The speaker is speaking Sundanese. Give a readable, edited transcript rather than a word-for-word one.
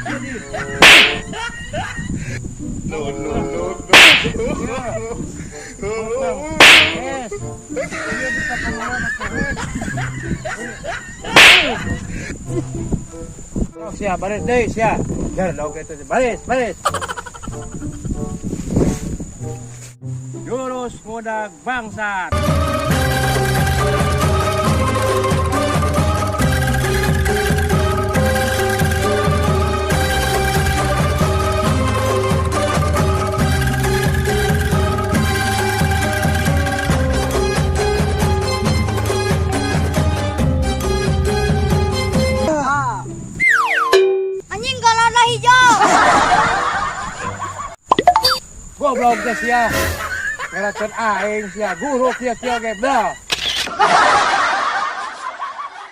Jadi. No, no, no, no. Yes. Dia bisa keluar atuh. Oh, sia baris deui sia. Jar dog itu baris, baris. Jurus ngudag bangsat. Anjing kolorna hijau. Goblok teh sia. Ngerakeun aing sia, guru kieu-kieu ge blah.